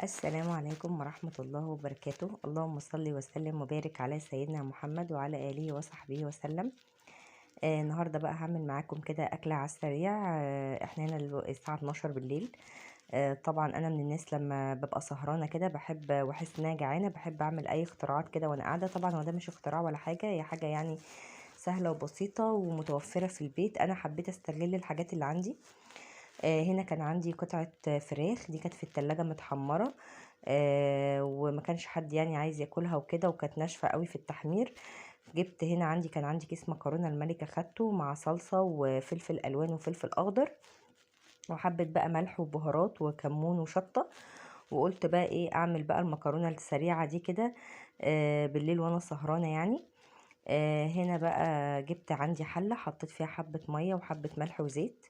السلام عليكم ورحمة الله وبركاته. اللهم صل وسلم وبارك على سيدنا محمد وعلى آله وصحبه وسلم. النهاردة بقى هعمل معاكم كده أكلة على السريع. احنا هنا الساعة 12 بالليل. طبعا أنا من الناس لما ببقى سهرانة كده بحب واحس إن أنا جعانة، بحب أعمل أي اختراعات كده وأنا قاعدة. طبعا هو ده مش اختراع ولا حاجة، هي حاجة يعني سهلة وبسيطة ومتوفرة في البيت. أنا حبيت أستغل الحاجات اللي عندي. هنا كان عندي قطعة فراخ، دي كانت في التلاجة متحمرة، وما كانش حد يعني عايز ياكلها وكده، وكانت ناشفة قوي في التحمير. جبت هنا كان عندي كيس مكرونة الملكة، خدته مع صلصة وفلفل ألوان وفلفل أخضر، وحبة بقى ملح وبهارات وكمون وشطة، وقلت بقى ايه اعمل بقى المكرونة السريعة دي كده بالليل وانا سهرانة يعني. هنا بقى جبت عندي حلة حطيت فيها حبة مية وحبة ملح وزيت،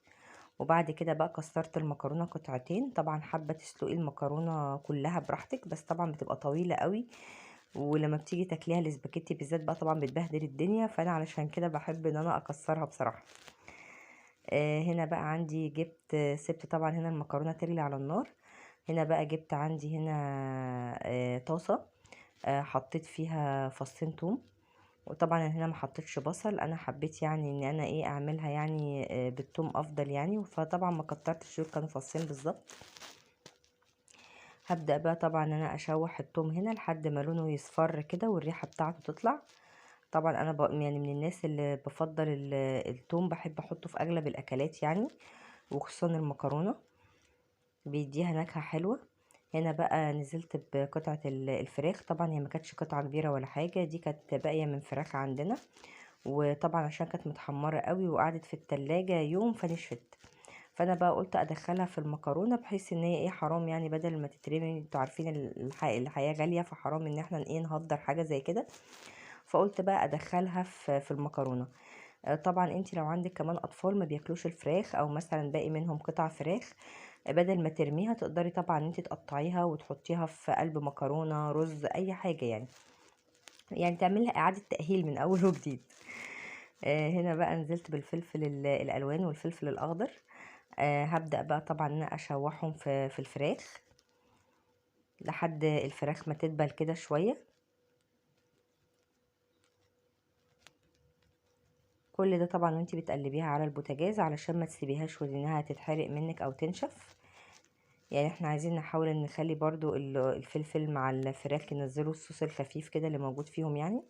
وبعد كده بقى كسرت المكرونة قطعتين. طبعا حابة تسلقي المكرونة كلها براحتك، بس طبعا بتبقى طويلة قوي، ولما بتيجي تاكليها الاسباجيتي بالذات بقى طبعا بتبهدل الدنيا، فانا علشان كده بحب ان انا اكسرها بصراحة. هنا بقى عندي جبت سبت طبعا هنا المكرونة تغلي على النار. هنا بقى جبت عندي هنا طاسة، حطيت فيها فصين توم، وطبعا هنا ما حطيتش بصل، انا حبيت يعني ان انا ايه اعملها يعني بالثوم افضل يعني، فطبعا ما كترتش، كانوا فصين بالظبط. هبدأ بقى طبعا انا اشوح الثوم هنا لحد ما لونه يصفر كده والريحة بتاعته تطلع. طبعا انا يعني من الناس اللي بفضل الثوم، بحب احطه في اغلب الاكلات يعني، وخصوصا المكرونة بيديها نكهة حلوة. هنا بقى نزلت بقطعة الفراخ، طبعا هي ما كانتش قطعة كبيرة ولا حاجة، دي كانت باقية من فراخ عندنا، وطبعا عشان كانت متحمرة قوي وقعدت في التلاجة يوم فنشفت، فانا بقى قلت ادخلها في المكرونة بحيث ان هي ايه حرام يعني، بدل ما تترمي، انتوا عارفين الحياة غالية، فحرام ان احنا ايه نهدر حاجة زي كده، فقلت بقى ادخلها في المكرونة. طبعا انت لو عندك كمان اطفال ما بياكلوش الفراخ، او مثلا باقي منهم قطع فراخ، بدل ما ترميها تقدري طبعا انت تقطعيها وتحطيها في قلب مكرونه، رز، اي حاجه يعني، يعني تعملها اعاده تاهيل من اول وجديد. هنا بقى نزلت بالفلفل الالوان والفلفل الاخضر. هبدا بقى طبعا ان انا اشوحهم في الفراخ لحد الفراخ ما تدبل كده شويه. كل ده طبعا وانتي بتقلبيها على البوتاجاز علشان ما تسيبيهاش وانها تتحرق منك او تنشف. يعني احنا عايزين نحاول ان نخلي برضو الفلفل مع الفراخ ينزلوا الصوص الخفيف كده اللي موجود فيهم يعني.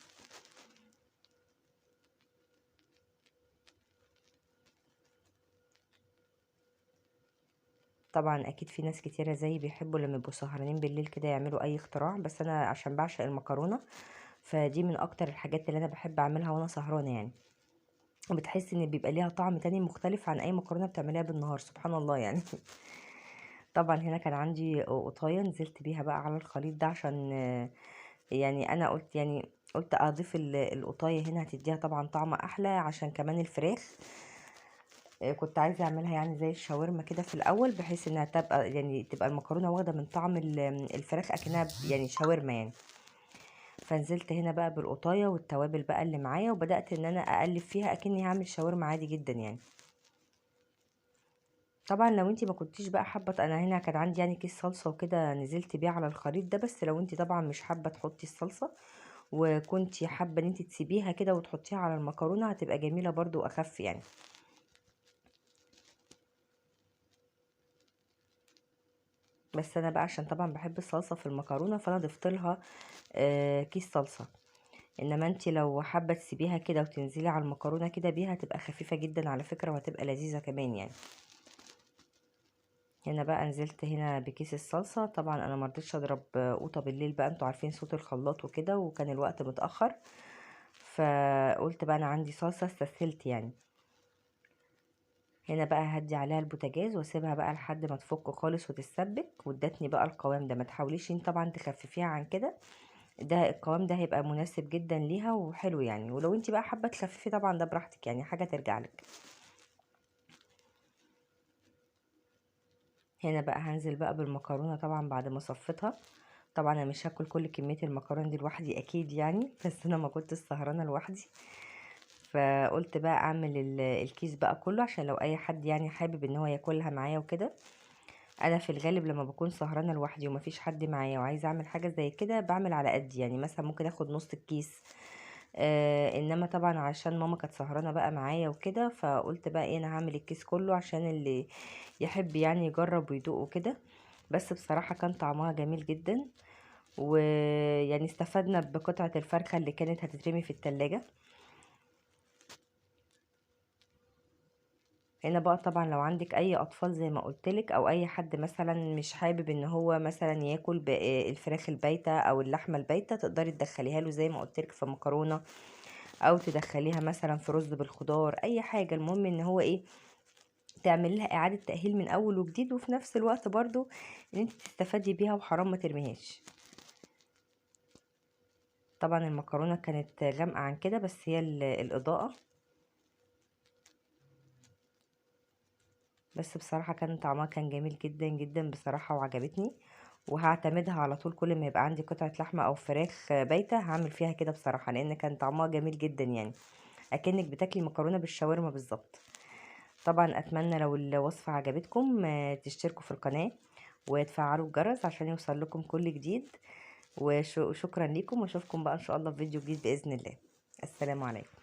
طبعا اكيد في ناس كتيرة زي بيحبوا لما يبقوا سهرانين بالليل كده يعملوا اي اختراع، بس انا عشان بعشق المكرونة فدي من اكتر الحاجات اللي انا بحب اعملها وانا سهرانة يعني، وبتحس ان بيبقى ليها طعم تاني مختلف عن اي مكرونه بتعمليها بالنهار، سبحان الله يعني. طبعا هنا كان عندي قطايه نزلت بيها بقى على الخليط ده، عشان يعني انا قلت يعني قلت اضيف القطايه هنا هتديها طبعا طعم احلى، عشان كمان الفراخ كنت عايزه اعملها يعني زي الشاورما كده في الاول، بحيث انها تبقى يعني تبقى المكرونه واخده من طعم الفراخ اكنها يعني شاورما يعني. فنزلت هنا بقى بالقطايه والتوابل بقى اللي معايا، وبدات ان انا اقلب فيها اكني هعمل شاورما عادي جدا يعني. طبعا لو انتي ما كنتيش بقى حابه، انا هنا كان عندي يعني كيس صلصه وكده نزلت بيه على الخليط ده، بس لو انتي طبعا مش حابه تحطي الصلصه وكنتي حابه ان انتي تسيبيها كده وتحطيها على المكرونه هتبقى جميله برضو واخف يعني. بس انا بقى عشان طبعا بحب الصلصه في المكرونه فانا ضفت لها كيس صلصه، انما انت لو حابه تسيبيها كده وتنزلي على المكرونه كده بيها هتبقى خفيفه جدا على فكره، وهتبقى لذيذه كمان يعني. هنا بقى نزلت هنا بكيس الصلصه، طبعا انا ما رضيتش اضرب قوطه بالليل بقى، انتوا عارفين صوت الخلاط وكده، وكان الوقت متاخر، فقلت بقى انا عندي صلصه استسهلت يعني. هنا بقى هدي عليها البوتاجاز واسيبها بقى لحد ما تفك خالص وتتسبك، وادتني بقى القوام ده. ما تحاوليش ان طبعا تخففيها عن كده، ده القوام ده هيبقى مناسب جدا ليها وحلو يعني. ولو انت بقى حابه تخففي طبعا ده براحتك يعني، حاجه ترجع لك. هنا بقى هنزل بقى بالمكرونه طبعا بعد ما صفيتها. طبعا انا مش هاكل كل كميه المكرونه دي لوحدي اكيد يعني، بس انا ما كنتش سهرانه لوحدي، فقلت بقى اعمل الكيس بقى كله عشان لو اي حد يعني حابب ان هو ياكلها معايا وكده. أنا في الغالب لمّا باكون سهرانة لوحدي وما فيش حد معايا وعايزة أعمل حاجة زي كده، باعمل على قدّي، يعني مثلًا ممكن آخد نُص الكيس، إنما طبعًا عشان ماما كانت سهرانة بقى معايا وكده، فقُلت بقى إيه، أنا هاعمل الكيس كله عشان اللي يحب يعني يجرّب ويدوق وكده. بس بصراحة كان طعمها جميل جدًا، ويعني استفدنا بقطعة الفرخة اللي كانت هتترمي في التلاجة. هنا بقى طبعًا لو عندِك أي أطفال زي ما قُلت لِك، أو أي حد مثلًا مش حابب إن هو مثلًا ياكل الفراخ البايتة أو اللحمة البايتة، تقدري تدخّليها له زي ما قُلت لِك في مكرونة، أو تدخّليها مثلًا في رز بالخضار، أي حاجة، المهم إن هو إيه، تعملي لها إعادة تأهيل من أول وجديد، وفي نفس الوقت برضه إن أنتِ تستفادي بيها وحرام ما ترميهاش. طبعًا المكرونة كانت غامقة عن كده، بس هي الإضاءة. بس بصراحة كان طعمها كان جميل جدًا، جدًا بصراحة وعجبتني، وهاعتمدها على طول كل ما يبقى عندي قطعة لحمة أو فراخ بايتة هاعمل فيها كده بصراحة، لإن كان طعمها جميل جدًا يعني، أكنِّك بتاكلي مكرونة بالشاورما بالضبط. طبعًا أتمنى لو الوصفة عجبتكم تشتركوا في القناة وتفعلوا الجرس عشان يوصل لكم كل جديد، وشكرًا ليكم، وأشوفكم بقى إن شاء الله في فيديو جديد بإذن الله. السلام عليكم.